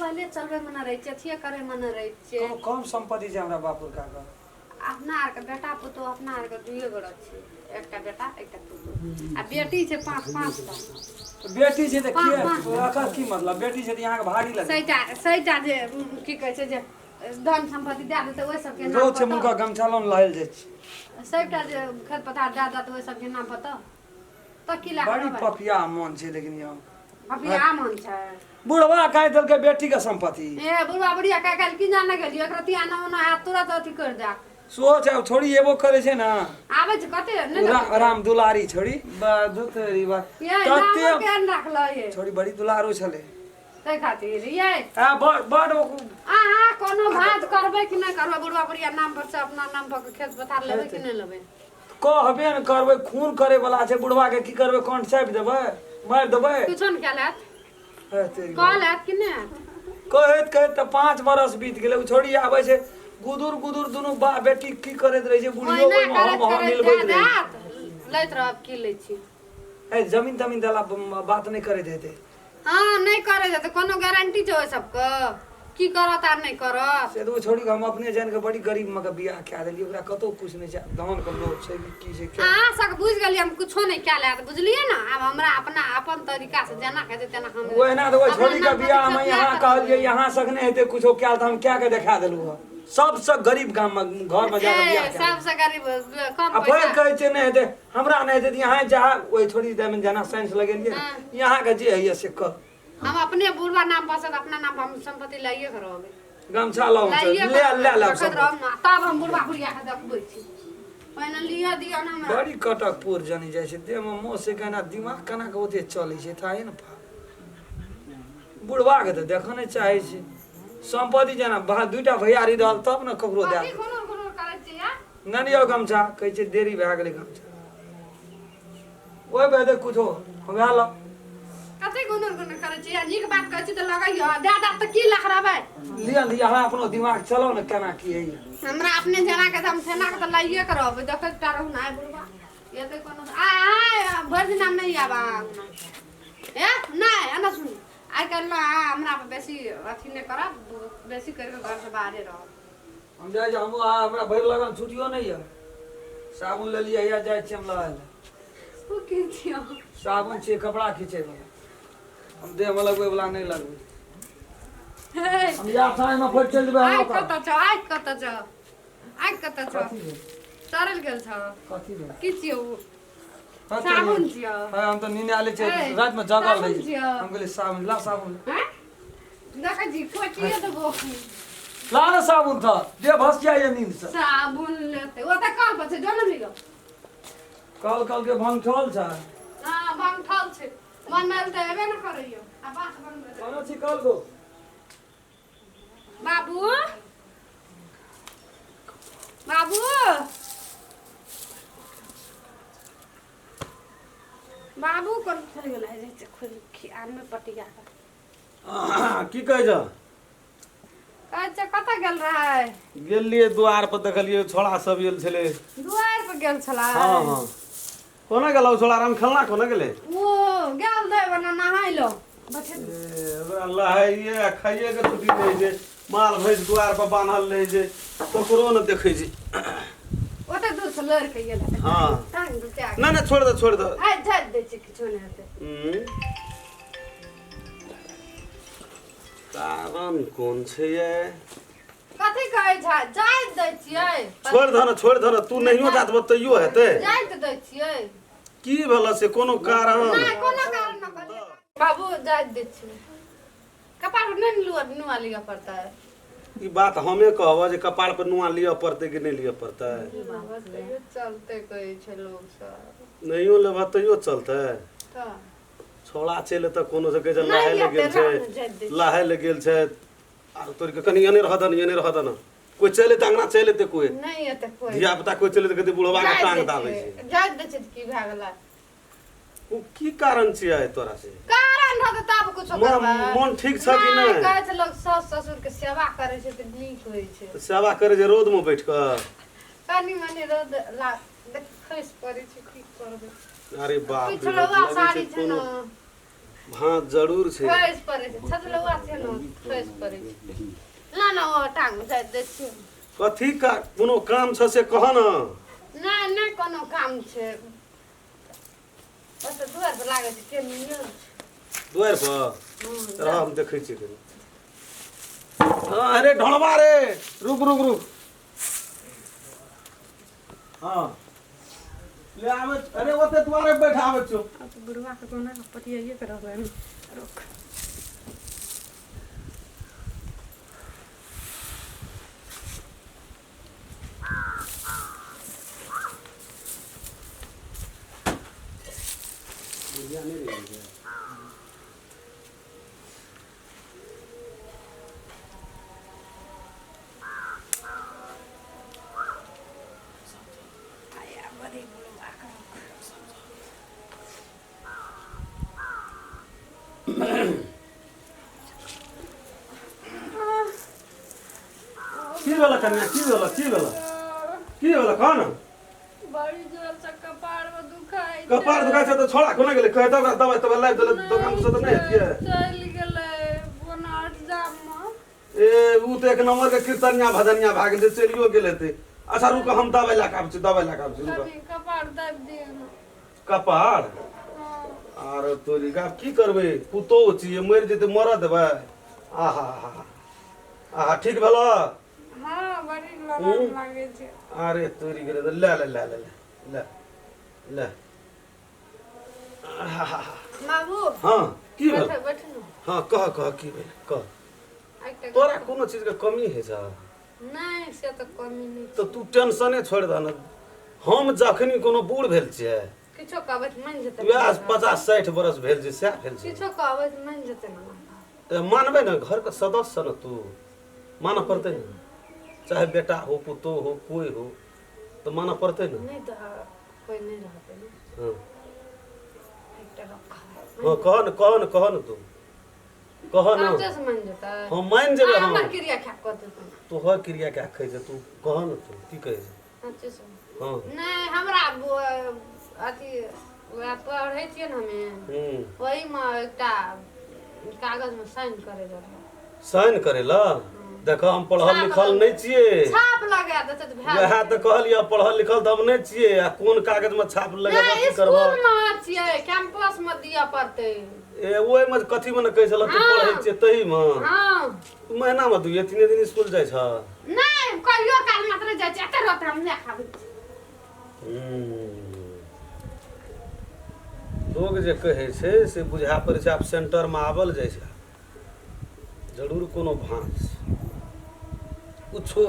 मोबाइले चलबै मे नहि रहै छियै, अथिये करै मे नहि रहै छियै। कोनो कम सम्पत्ति छै हमरा बाप पुरखा के? अपना आरके बेटा पुतोह अपना आरके दुइए गोरा छै, एकटा बेटा एकटा पुतोह, आ बेटी छै पाँच पाँच टा। तऽ बेटी छै तऽ पाँच के पाँच। एकर की मतलब? बेटी छै तऽ अहाँके भारी लगे। सैटा सैटा जे की कहै छै जे धन सम्पत्ति दए देतै ओहि सबके नाम रौद छै पर। मुनका गमछा लऽ लहल जाइ छै। सभटा जे खेत पथार दए देत ओहि सबके नाम पर तऽ की लए बड़ी पपिया मन छै लेकिन यहाँ पपिया मन छै। बुढ़वा काटि देलकै बेटी के सम्पत्ति। ए बुढ़वा बुढ़िया काल्हि काल्हि की जाने गेलियै, एकरा तिया ना ओना हैत तुरंत अथी कर देत। सोच आब छोड़ी एबो करै छै ने। आबै छै कते नहि देखै। राम दुलारी छोड़ी धुतरी बा ये तते नामो केहन राखल ये। छोड़ी बड़ी दुलारू छलै ताहि खातिर ये। आ बड़ बड़ अहाँ कोनो भाज करबै कि नहि करबै? बुढ़वा बुढ़िया नाम पर से अपना नाम पर खेत पथार लेबै कि नहि लेबै? कहबे ने करबै, खून करे वाला छै बुढ़वा के, की करबै? कंठ चापि देबै, मारि देबै? किछो ने कयल हैत। हे तेरी। कहल हैत कि नहि हैत? कहैत कहैत तऽ 5 बरस बीत गेलै। ओ छोड़ी आबै छै गुदुर गुदुर, दुनू बा बेटी की करैत रहै छै बुढ़ियो ओहिना ओहिमे करैत हम हम करैत मिलबैत दए रहै छै। देत, लैत रहब की लै छी। ए जमीन तमीन देला बात नहि करैत हेतै। हँ, नहि करै छै तऽ कोनो गारंटी छै ओहि सबके की करत आर नहि करत? से तऽ ओ छोड़ी के हम अपने जानि कऽ बड़ी गरीब मे के बियाह कए देलियै, ओकरा कतहु कुछ नहि छै। धान के लोभ छै कि की छै क्या? अहाँ सब बुझि गेलियै, हम कुछो नहि कयल हैत, बुझलियै ने? आब हमरा अपना अपन तरीका से जेना कहै छै तेना हम ओहिना तऽ ओहि अपना छोड़ी के नाम पर बियाह मे खेत यहाँ नहि कहलियै करबै। यहाँ सक नहि हेतै कुछो कयल तऽ हम कए के देखा देलहुँ हँ। सबसँ गरीब गाम मे घर मे जाके ए बियाह कए देलहुँ। सबसँ गरीब कम आ फेर पैसा कहै छै नहि हेतै, हमरा नहि हेतै तऽ यहाँ जा ओहि छोड़ी देमे जेना साइंस लगेलियै ने, हँ। यहाँके जे होइए से कर। हम अपने बुढ़वा नाम पर से अपना नाम पर हम संपत्ति लाइए के रहबै। गमछा लाउ, लाइए ले ले ले रखैत रहब ने, तब हम बुढ़वा बुढ़िया के देखबै छी। पहिने लिअ दिअ ने हमरा। बड़ी कटकपुर जनी जाइ छै, देहमे मोह से केना दिमाग केना के ओते चलै छै थाहे ने पा। बुढ़वा के तऽ देखऽ नहि चाहै छै। सम्पत्ति जेना दुइटा भैयारी रहल तब ने ककरो दए कथी देतै। घुनुर घुनुर करै छियै यार? नहि यौ, गमछा कहै छै देरी भए गेलै गमछा। ओहि भेदै कुछो वएह लऽ। कथी घुनुर घुनुर करै छियै? नीक बात कहै छी तऽ लगैया दए दए तऽ की लाख रहबै? लिअ लिअ, अहाँ अपनो दिमाग चलाउ ने केना की होइए। हमरा अपने जेना के हम सेना के तऽ लाइए के रहबै, देखैत टा रहू ने। आइ बुढ़बा एतै कोनो आ आइ भरि दिना नहि आब अहाँ अङ्गना। ए नहि, एना सुनू, आइ काल्हि ने अहाँ हमरा पर बेसी अथी नहि करब, बेसी करि कऽ घरसँ बाहरे रहब। हम जाइ छी, हम हमरा भरि लगन छुट्टियो नहि यऽ। साबुन लेलियै, हैया जाइ छी हम लगा लए। ओ की छियौ? साबुन छियै कपड़ा खींचै वाला, हम देहमे लगबै वाला नहि लगबै। हे हम इएह साँझमे फेर चलि जेबै। आइ हम ओतऽ। कतऽ छौ? आइ कतऽ छौ? आइ कतऽ छौ? कथी भेल? चढ़ल गेल छौ? कथी भेल? की छियौ ओ? हँ, साबुन छियौ। हँ, हम तऽ नींद आयल छै। ए, रातिमे जगल साबुन रही। छियौ। हम कहलियै साबुन ला, साबुन हैं? देखै छी कोचिए देबो। ला ने साबुन तऽ देह भस जाइए नींद से। साबुन लेतै, ओ तऽ कल पर छै, जो ने लिअ। कल कल के भंगठल छै। हँ, भंगठल छै, मन मेल तऽ एबे ने करैयो आ बात बनबै। कोना छी कल गो? बाबू, बाबू, बाबू, कोन चलि गेलै? जे खोल आनमे पटिया। की कहै छ? कहै छै कतऽ गेल रहै? गेलियै दुआर पर, देखलियै छोड़ा सब गेल छलै। दुआरि पर गेल छलै? हँ हँ, कोना गेल छोड़ा? राम खेलना कोना गेलै? ओ गेल दै बना नहाय लो। ए, ओकरा लहाइए आ खाइए के छुट्टी रहै छै, माल भैंस दुआर पर बान्हल रहै छै, ककरो ने देखै छै। ओते दूर से लड़ि के गेल हेतै। हँ। टांग दुखा नहि नहि, छोड़ दे, छोड़ दे। आइ झाड़ि दै छै, किछो नहि हेतै। कारण कोन छै ये? कथी कहै छै, जाइत दै छियै। छोड़ दह ने, छोड़ दह ने, तू नहियो जात तैयो हेतै। जाइत दै छियै। की भेल से कोनो कारण? नहि, कोनो कारण न कहलियै बाबू, जाइत दै छियै। कपार पर नहि नुआ नुआ लिअ पड़तै। ई बात हमे कहब जे कपार पर नुआ लिअ पड़तै कि नहि लिअ पड़तै? तैयो चलते कहै छै लोक सब। नहियो लेबह तैयो चलतै। तऽ छौड़ा चलि एतऽ कोनो से कहै छै नहि नहाय लए लेतै, गेल छै। राम जाइत दै छै। नहाय लए गेल छै आर तोड़ि कऽ कनि एने रहऽ दह ने, एने रहऽ दह ने। कोइ चलि एतै अङ्गना, चलि एतै कोइ। नहि एतै कोइ। धिया पुता कोइ चलि एतै, कहतै बुढ़वा के जाइत टांग दै दाबै छै। छै। जाइत दै छै तऽ की भए गेलै? ओ की कारण छियै तोरा से? कारण रहतै तब कुछो करबै। मोन ठीक छ कि नहि? कहै छै लोक सास ससुर के सेवा करै छै तऽ नीक होइ छै। तऽ सेवा करै छै रौद मे बैठ कऽ? कनि मनि रौद ला देख, खसि पड़ै छै, की करबै? अरे बाप रे, पिछलौआ लगै छै साड़ी छै कोनो ने। भाँज जरूर छै। खसि पड़ै छै, छतलौआ छै ने, खसि पड़ै छै। ना ना, ओ टांग जाइ दै छियै। कथी का कोनो काम छ से कह न। नहि नहि, कोनो काम छै। ओतऽ दुआर पर लागै छै के मिल। दुआरि पर रह, हम देखै छियै कनि। हँ, अरे ढोलबा रे, रुक रुक रुक। हँ, ले आबै। अरे ओते दुआरे बैठाबै छियौ। आब तऽ बुढ़वा के कोना के पटियाइए के रहबै ने। रुक। बुढ़िया नहि रहै छै। आया बड़ी बुढ़वा के रुक। की भेल कन्या? की भेल? की भेल? की भेल, कह न। बड़ी जोर से कपार में दुखाइ छै। कपार दुखाइ छै तऽ छोड़ा कोना गेलै? कहै तऽ ओकरा दवाइ तवाइ लाबि देलै दोकान से तऽ नहि हेतियै? चलि गेलै बोनाट जाम में। ए, उ तऽ एक नंबर के कीर्तनिया भजनिया भए गेल छै, चलियो गेल हेतै। अच्छा रुक, हम दवाइ लए कऽ आबै छी, दवाइ लए कऽ आबै छी, रुक। कनि कपार दाबि दियौ ने। कपार? हँ। आर तोरी के आब की करबै? पुतोहु छियै, मरि जेतै मरऽ देबै? आहा हा आहा, ठीक भेल? हँ, बड़ी लरम लागै छै। अरे तोरी गेलै तऽ ले ले ले ले ले ले ले, आहा। बाबू। हँ, की भेल? बैठ बैठ ने। हँ, कह कह, की भेल कह। एकटा तोरा कोनो चीजके कमी होइ छ? नहि, से तऽ कमी नहि। तऽ तू टेंशने छोड़ि दह ने। हम जखनी कोनो बूढ़ भेल छियै? किछो कहबै तऽ मानि जेतै? वएह 50-60 बरस भेल छै, सएह भेल छै। किछो कहबै तऽ मानि जेतै ने? तऽ मानबै ने, घरके सदस्य ने तू, मानऽ पड़तै ने। चाहे बेटा हो, पुतोह हो, कोइ हो, तऽ मानऽ पड़तै ने। नहि तऽ कोइ नहि रहतै ने। हँ। एकटा गप कहबै? हँ, कह ने, कह ने, कह ने, तू कह ने। साँचे से मानि जेतै? हँ, मानि जेबै। आ, हमर हँ। क्रिया खा कऽ देतै? तोहर क्रिया क्या खाइ छै? तू कह ने, तू की कहै छै? साँचे से? हँ। नहि, हमरा अथी वएह पढ़ै छियै ने हमे, ओहिमे एकटा कागजमे साइन करै रहै। साइन करै लए? देखऽ, हम पढ़ल लिखल नहि छियै। छाप लगा देतै तऽ भए। वएह तऽ कहलियै, पढ़ल लिखल तऽ हम नहि छियै। आ कोन कागजमे छाप लगेबऽ, नहि की करबऽ? स्कूलमे छियै, कैंपसमे दिअ पड़तै। ए, ओहिमे कथीमे ने कहै छलऽ तू? हँ। पढ़ै छियै तहीमे? हँ। महीनामे दुइये तीने दिन स्कूल जाइ छ? नहि, कहियो काल मात्र जाइ छै। एते रहतै, हम नहि खाबै छी। लोग जे कहै छै से बुझा पड़ै छै। आब सेंटरमे आबल जाइ छै, जरूर कोनो भाँज छै। कुछो,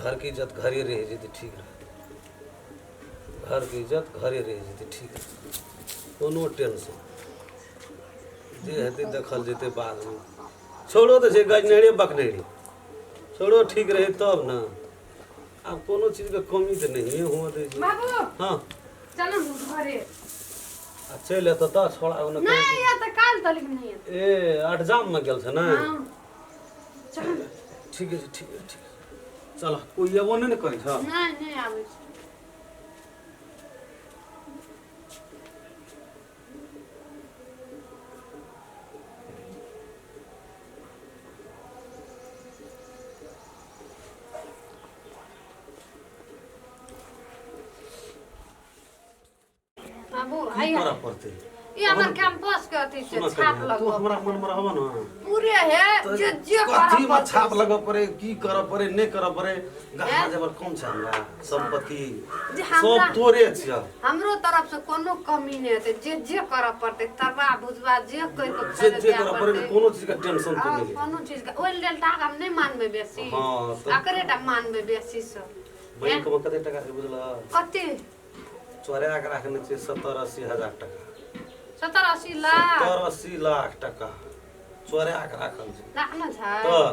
घरके इज्जत घरे रहि जेतै, ठीक रहतै। घरके इज्जत घरे रहि जेतै, ठीक रहतै। कोनो टेंशन, जे हेतै देखल जेतै बादमे। छोड़ो तऽ छै गजनेरे बकनेरे, छोड़ो, ठीक रहै तब ने। आब कोनो चीजके कमी तऽ नहिए हुअ दै छै। बाबू। हँ। चलू घरे। आ चलि एतऽ तऽ छोड़ा ओने कहै नहि छै। ये तऽ काल्हि तलिक नहि एतै। ए, अठजाममे गेल छै ने? हँ, चलू। ठीक छै, ठीक छै, ठीक छै, चल। कोइ एबो नहि ने करै छ? नहि, नहि आबै छै। बाबू। की आइया। करऽ पड़तै? ई हमर कैंपस के अथी छै। सुनऽ छाप कन्या, तू लगबऽ हमरा मनमे रहबऽ ने। पूरे हे जे जे करऽ कथीमे पड़तै। छाप लगऽ पड़े, की करऽ पड़े, नहि करऽ पड़े, गहना हैं? जेवर कम छै हमरा? सम्पत्ति जे सब हमरा तोरे छियह। हमरो तरफ से कोनो कमी नहि हेतै। जे जे करऽ पड़तै, तवा भुजवा जे करि कऽ जे खाय लए जे दिअ करऽ पड़े, पड़तै। कोनो चीजके टेंशन तू हँ, नहि ले। कोनो चीज के ओहि लेल टाका हम नहि मानबै बेसी। हँ, तऽ एकरे टा मानबै बेसी से। बैंकमे कते टका छै बुझलह? कते? चोरा के राखने छियै 70-80 हजार टका। 70-80 लाख? 70-80 लाख टका चोरा के राखल छै। राखने छै? तऽ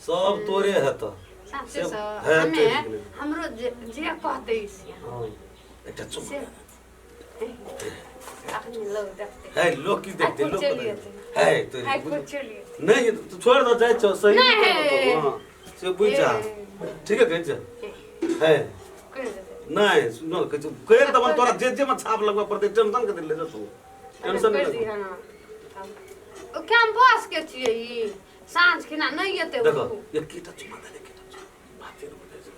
सब तोरे हेतऽ। साँचे से से? हेतै। हमे कि नहि? हमरो जे जे कहतै से। हँ, एकटा चुप। से अखनी लोग देखते। है, लोग की देखते? आइ लोग चलि कतऽ एतै। है तोरी आइ कुछ चलि एतै। नहीं, तू छोड़ दो, जाइ छौ सही। नहि। नहीं करबो तू, हाँ, से बुझ जा। ए। ठीक है, कहै छै है। कहि देतै। नहीं, सुन, कहै छै कहि देबन तोरा, जे जे में छाप लगबऽ पड़तै। टेंशन के ले तू। टेंशन कर नहि दिहे ना ओ कैंपस के छियै ई साँझ खिना नहि एतै ओ। देखो एकेटा चुमा दे एकेटा चुमा बाते नहि बुझै छै।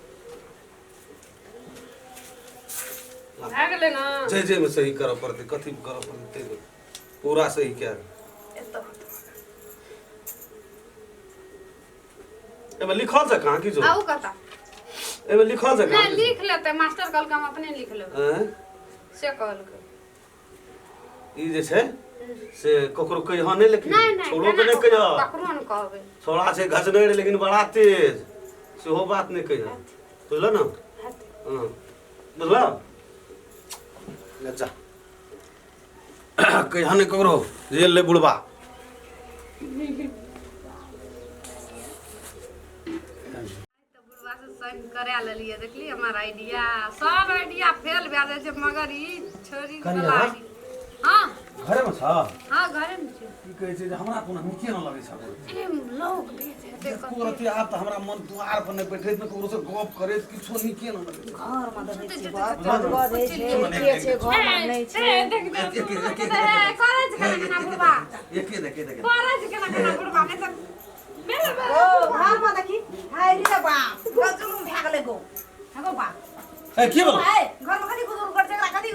भए गेलै ना जे जे में सही करऽ पड़तै कथी करऽ पड़तै ताहि पूरा सही कए एतऽ एहिमे लिखल छै कहाँ किछो आउ कतऽ एहिमे लिखल छै कहाँ नहि लिख लेतै मास्टर कहलकै हम अपने लिख लेबै आँय? से कहलकै ई जे छै से ककरो कहिह नहि लेकिन नहि नहि छोड़ो के केना नहि कहिह ककरो नहि कहबै छोड़ा छै घसने रे लेकिन बड़ा तेज सेहो बात नहि कहिह बुझल ने हँ बुझल अच्छा कहिह नहि ककरो जे ले बुढ़बा तऽ बुढ़वा से साइन करा लेलियै देखली हमर आइडिया सब आइडिया फेल भए जाइ छै मगर ई छोरी कनिया? वाला आइडिया हँ घरेमे छ हँ घरेमे छै की कहै छै जे हमरा कोनो नीके नहि लगै छै एम लोग भेज हेतै एको रत्ती आब तऽ हमरा मन दुआर पर नहि बैठैत नहि ककरो से गप करैत किछो नीके नहि लगै छै घरमे देखै छियै बुझल बड़ बजै छै के छै घरमे नहि छै देख देख करै छै केना केना बुढ़वा एके देख एके देख करै छै केना केना बुढ़वा नहि तऽ मेरे ओ घरमे देखी हाय रे बाप गजुलुम भए गेलै गो हे गो बाप ए की बोल हाय घरमे कथी गुजुर कर छै एकरा कथी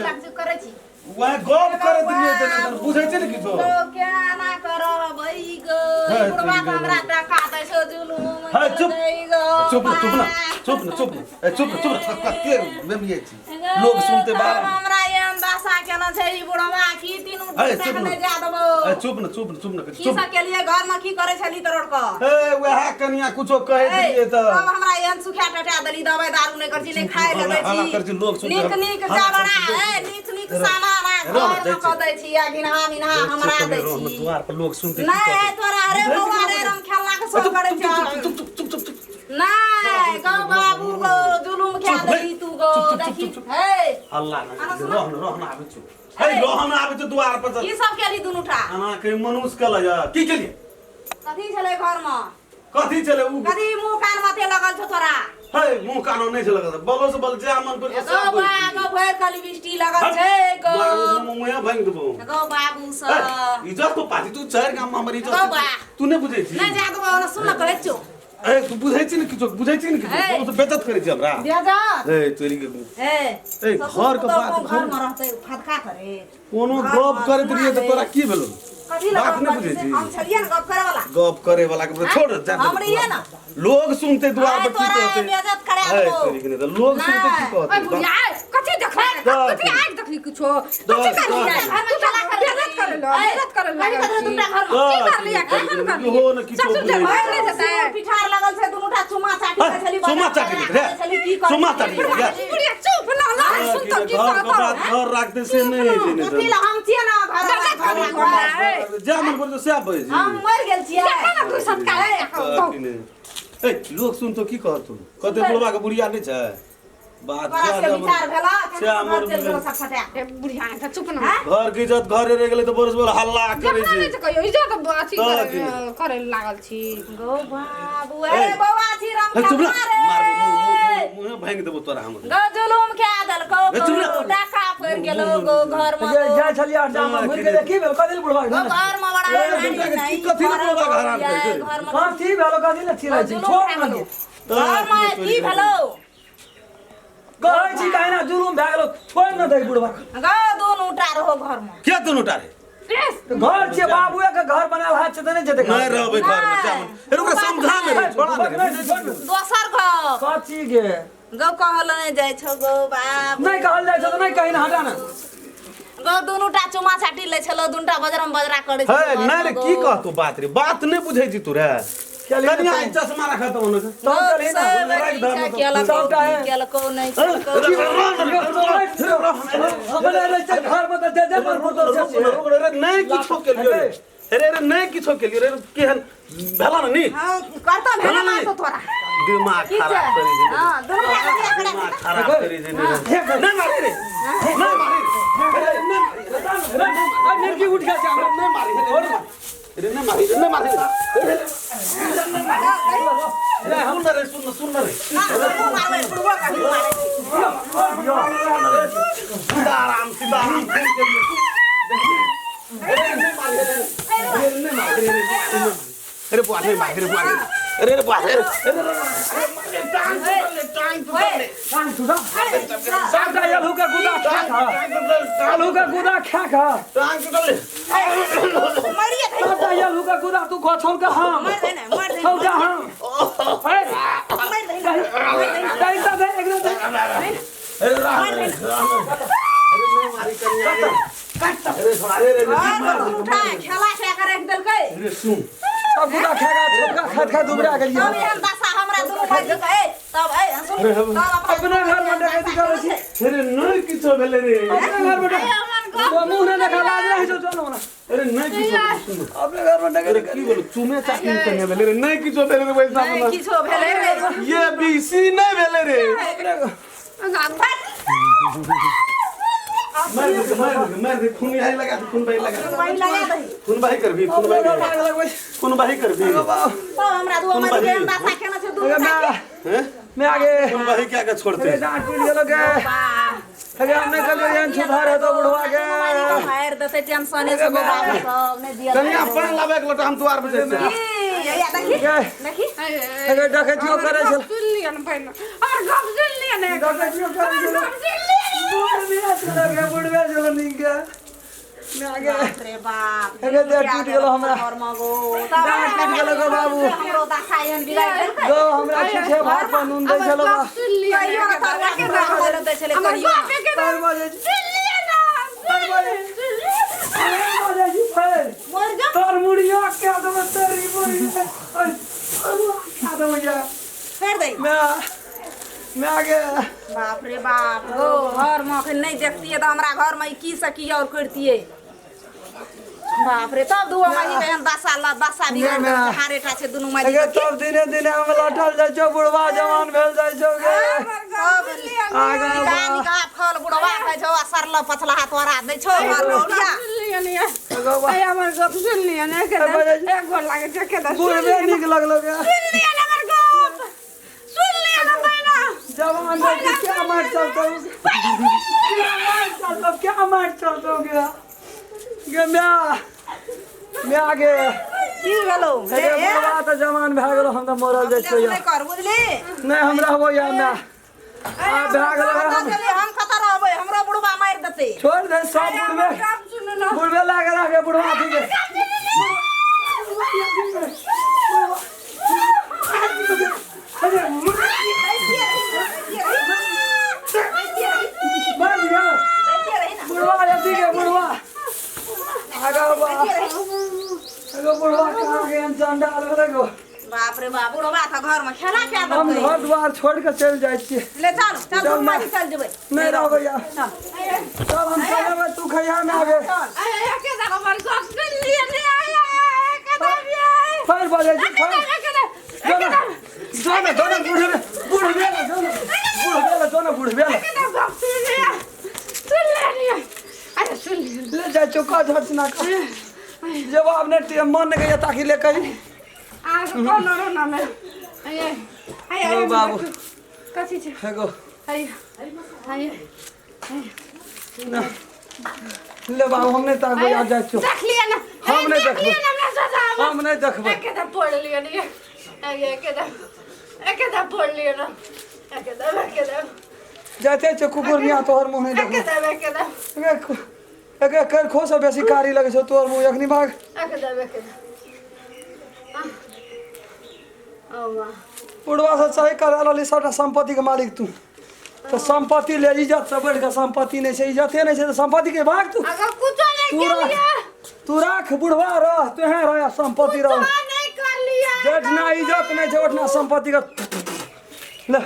लाग करै छी वएह गप करैत रहियै तऽ बुझै छै ने किछो गो केना करब ई गो हे, ई बुढ़वा चलि तऽ हमरा गेलै। टका दै छौ जुलुम हे, चुप। दै गो चुप न चुप न चुप न चुप न ए चुप न चुप न कते बेमियै छी लोग सुनते बाहर हमरा एहन दशा केना छै ई बुढ़वा की तीनू हे, टका चुप न। नहि जा देबो ए चुप न चुप न चुप न की चुप सब केलिए घरमे की करै छली तोड़ कऽ ए वएह कनिया कुछो कहै ए, दियै तऽ तब हमरा एहन सुखा टटा देली दवाई दारू नहि करै छी नहि खाय लए दै हल्ला करै छी, लोग छी सुनतै। नीक नीक हल्ला जबड़ा करै छी, ए नीक नीक सामान आ रह, घर जाइ मे कऽ दै छी आ घिनहा मिनहा हमरा दै छी दुआर पर लोग सुनते नहि ए तोरा अरे बौआ रे राम खेलना के सब करै छी चुप चुप चुप चुप चुप नहि गौ बाबू गौ जुलुम खा चुप, देली तू गौ चुप, चुप, देखी चुप, चुप। हे हल्ला नहि रहन रहन आबै चुप हे रहन आबै छौ दुआर पर की सब केली दुनू टा अना के मनुष्य के लय की केलिए कथी छलै घर मे कथी चले उ कथी मुँह कान माथे लगल छौ तोरा हे मुंह कानो नहि छै लगल बलो से बल जे मन पर गौ बा गौ भरि खाली बिष्टी लगल छै गौ मुंह भंग देबो गौ बाबू सब इज्जत तो पाती तू चारि गाम में हमर इज्जत गौ बा। तू नहि बुझै छी नहि जा देबो ओना सुन न कहै छौ ए तू बुझै छी ने किछो बुझै छी ने किछो ए। बहुत बेइज्जत करै छी हमरा बेजत ए तोरी के ए ए, घर के बात, घर में रहतै फदका करे कोनो घर गप में करैत रहियै तऽ सुना तोरा दे। की भेलो कथी लए बात गप नहि करै बुझै छी? छी हम छलियै ने गप करे वाला गप करे वाला के छोड़ जा हम रहियै ने लोग सुनते द्वार आइ पर की तोरा कहते बेइज्जत करा है, देबो। तोरी के नहि तऽ लोग सुनते की नहि। ओए कहते बुढ़िया ए, कथी देखलै कथी आगि देखली कुछो कथी करली घर में तू खेला तऽ बेइज्जत करे करे लो बेइज्जत करे कथी लागल करे छी। दूटा घर में? की करली आ केहन करली इहो ने किछो ससुर बुझै जे भरि छै। नहि जेतै पिठार लगल छै दुनू टा चुमा चाटी है, करै छली चुमा बजा चाटी बजा रे, करै छली की करै चुमा छली? चाटी रे। बुढ़िया चुप न ल सुन तऽ की घर के कहतौ बात घर राखते से नहि होइ छै कथी लए हम छियै ने घर बेइज्जत करी हमरा ए जा मन पर से आबै छी हम मरि गेल छियै देखा ने तू सत्कार की नहि। ए लोग सुनतो की कहतो कहते बुढ़वा के बुढ़िया नहि छै बात तोरा जा से जा विचार भेला से हमर घर चलि गेलो सब फटा ए बुढ़िया तऽ चुप न हैं? घर के इज्जत घरे रहि गेलै तऽ बरस बर हल्ला करै देखना छै नहि छै कहियो इज्जत अथी तऽ करे की नहि। करे लागल छी गौ बाबू ए। अरे बौआ छी राम हे, चुप ना खेलना रे मारबो मुंह मुंह भांगि देबो तोरा हम गौ जुलुम खा देलकौ ए, चुप ना। गौ डाका पड़ि गेलो गौ घर में जे जाइ छलियै आठ जाम घुरि गेलै की भेल कथी बुढ़वा गौ घर में बड़ा ए, हानि बेटा के नहीं, की कथी लए बुढ़वा के हरान करै छै? घर में कथी भेल कथी लए चिड़ै छी जुलुम छोड़ खा ने गेलौ। घर में की भेलौ कहै छी काहे ना जुलुम भए गेलो छोड़ न दै बुढ़वा के। गौ दुनू टा रहो घर में के दुनू टा रे तऽ घर छियै बाबुए के घर बनायल हाथ छै तऽ नहि जेतै नहि रहबै घर में जा मन हे ओकरा समझा ने रे छोड़ा ने रे। दोसर घर कथी गे गौ कहल नहि जाइ छौ गौ बाप नहि कहल जाइ छौ तऽ नहि कही ने हटा ने गौ दुनू टा चुमा चाटी लै छलौ दुनू टा बजरम बजरा करै हे छलौ नहि रे की कहतो बात रे बात नहि बुझै छी तू रे चलिए कनिया ने ई चश्मा रखा तऽ ओने तब चलही ने राखि धर ने तऽ। सबटा है। केलको नहि हे, केलको अपने रहै छै घर में तऽ जे जे मन फुर्तो से रुक रुक रे नहि किछो केलियो रे अरे अरे नहि किछो केलियो रे केहन भेला ने नीक हँ करता भेला भेला ना नहि तो तोरा दिमाग की छै खराब करी छै हँ दुनू टा के बियाह करा दिमाग खराब करी छै नहि मारी रे नहि मारी रे नहि मारी आ मिर्गी उठ गेल छै हमरा नहि मारी रे नहि मारी रे नहि मारी रे रे सुन रे सुन सुन रे ना हमहूँ मारबै बुढ़बो के हमहूँ मारै छी सीताराम सीताराम फोन केलिए अरे बुआ नहीं मार, अरे बुआ, अरे अरे बुआ, अरे अरे टांग टूटल ले, टांग टूटल ले। टांग टूटल सबटा आलू के गुदा खा खा, आलू के गुदा खा खा। टांग टूटल ले। मरिए दे। सबटा आलू के गुदा तू गछौल के हम मर दे ना, मर दे। छौका हम। ए मर दे ना, मर दे ना। दे दे एकदम दे। अरे राम रे, राम रे। अरे नहीं मारी कन्या रे। अरे छोड़ा रे रे, और उठा खेला खा के रख देलकै। अरे सुन, सब गुदा खा खा छौका खा खा दुबरा गेलियै। तब एहन दशा हमरा दुनू भाई के, ए तब ए सुन, तब अपना घर में डकैती करै छी। अरे नहीं किछो भेलै रे। अपने घर में तो मुंह ने देखा लाज रही छौ, चल ना। अरे नहीं किछो, सुन, अपने घर में अरे डकैती की बोलू, चुमे चाकरी कन्या भेलै रे, नहीं किछो भेलै रे वैसा नहीं किछो भेलै रे। ये बीसी नहीं भेलै रे। अपने मार दे, मार दे, मार दे, खून यही लगा दे, खून बही लगा दे। वही लगा दही। खून बही करबी, खून बही करबी, खून बही करबी। तब हमरा दुनू भाई के एहन दशा केने छै दुनू भाई के। हैं? मैं आगे खून बही क्या के छोड़ते? अरे डांट पीट गेलो के। अरे हमने कहलियै एहन सुधार हेतौ बुढ़वा के। मारि देतै टेंशने से बाबू सब नहि दिअ। कन्या पान लाबे के लोटा हम द्वार पर जाइ छी। हैया देखी, देखी। अरे डकैतियो करै छल। सुन लिअ ने पहिने हमर गप सुन लिअ ने। डकैतियो करै छल। बुढ़बे छल के, बुढ़बे छल नीक के। मैं आगे बाप रे बाप। अरे देह टूटि गेलो हमरा। घर में गो। डाँट टूटि गेलो गो बाबू। हमरो दशा एहन बिगाड़ि देलकै। गो हमरा छुछे भात पर नून दै छलो बा। सुन लिअ ने। कहियो ने तरुआ के भात बनल दै छलै, हमर कहियो गप ने। के चारि बजे छी। सुन लिअ ने। चारि बजे चारि बजे छी फेर। मरि जा। तोर मुड़िया के देबै, तोरी मुड़िया। क्या देबै जा। फेर दै। मैं आगे। बाप रे बाप गो, घर में अखन नहीं देखतियै तऽ हमरा घर में ई की से की और करतियै। बाप रे, तब दुओ माई के एहन दशा ल दशा बिगाड़ देलकै, हारेटा छै दुनू माई अगे के। तब दिने दिने हम लौटल जाइ छौ, बुढ़वा जवान भेल जाइ छौ गे। सब आगा निका बा। निका फल बुढ़वा खाइ छौ आ सरल पछला हाथ तोरा दै छौ घर में उठिया। सुन लिअ ने। अगो बा। अरे हमर गप सुन लिअ ने। एक गोर लागै छै के सुन बुढ़बे नीक लगलो गे। लिअ ने हमर गप सुन लिअ ने पहिने। जवान भेल कि क्या मार चलतौ, क्या मार चलतौ, क्या मार चलतौ गे। गे म्या, म्या गे। की भेलौ? अरे बुढ़वा तऽ जवान भए गेलो, हम तऽ मरल जाइ छियै। नहि कर बुझली। नहि हम रहबो या म्या। आ भए गेलो हम। हम कतऽ रहबै, हमरो बुढ़वा मारि देतै। छोड़ दे सब बुढ़बे। गप सुन न। बुढ़बे लागे रह बुढ़वा ठीक है। मर गया बुढ़वा, अथी के बुढ़वा। आगा बा, एगो बुढ़वा कहाँ के चंडाल भेलै गो। बाप रे बाप, बुढ़वा तऽ घर में खेला खा हम देलकै। घर द्वार छोड़ के चलि जाइ छियै। ले चल, चल चल दुनू माँ। माई चल जेबै। नहि रहबै या। चल। चल हम चलेबै, तू खैया में आगे। अरे के दा हमर गप सुन लिअ ने। आय आय के दा फेर बजै छी फेर। जो ना, जो ना, जो ना, बुढ़बे बुढ़बे ला जो ना, बुढ़बे ला जो ना, बुढ़बे ला। गप सुन लिअ, सुन लिअ। अरे सुन लिअ। ले जाइ छौ कह झट ना कह। जवाब नहि मन नहि गैया ताकि ले कही। आ कोनो रो ना में। आय आय आय ओ बाबू। कथी छै? एगो आय आय ना। ले बाबू, हम नहि ताकबै, आ जाइ छौ। देख लिअ ने। हम नहि देख लिअ देखबै। ने हमरा सोझा। हम नहि देखबै। एके दा पढ़ लिअ ने। एके दा, एके दा पढ़ लिअ ने। एके दा, एके दा। जाइते छौ कुकुर मियाँ, तोहर मुँह नहि एके देखबै। दा, एके दा। एगे करखो से बेसी कारी लगै छौ तोहर मुँह, एखनी भाग। एके दा, एके दा। ओ माँ। बुढ़वा से सही करा रहली सबटा संपत्ति के मालिक तू तऽ संपत्ति ले, इज्जत से बढ़ि कऽ संपत्ति नहि छै, इज्जते नहि छै तऽ संपत्ति के भाग तू। अगर कुछो नहीं तू राख, केलिए। तू राख बुढ़वा रह, तुहे रह आ संपत्ति रह। कुछो नहीं कर लिया। जेठना इज्जत नहि छै ओठना संपत्ति के ले।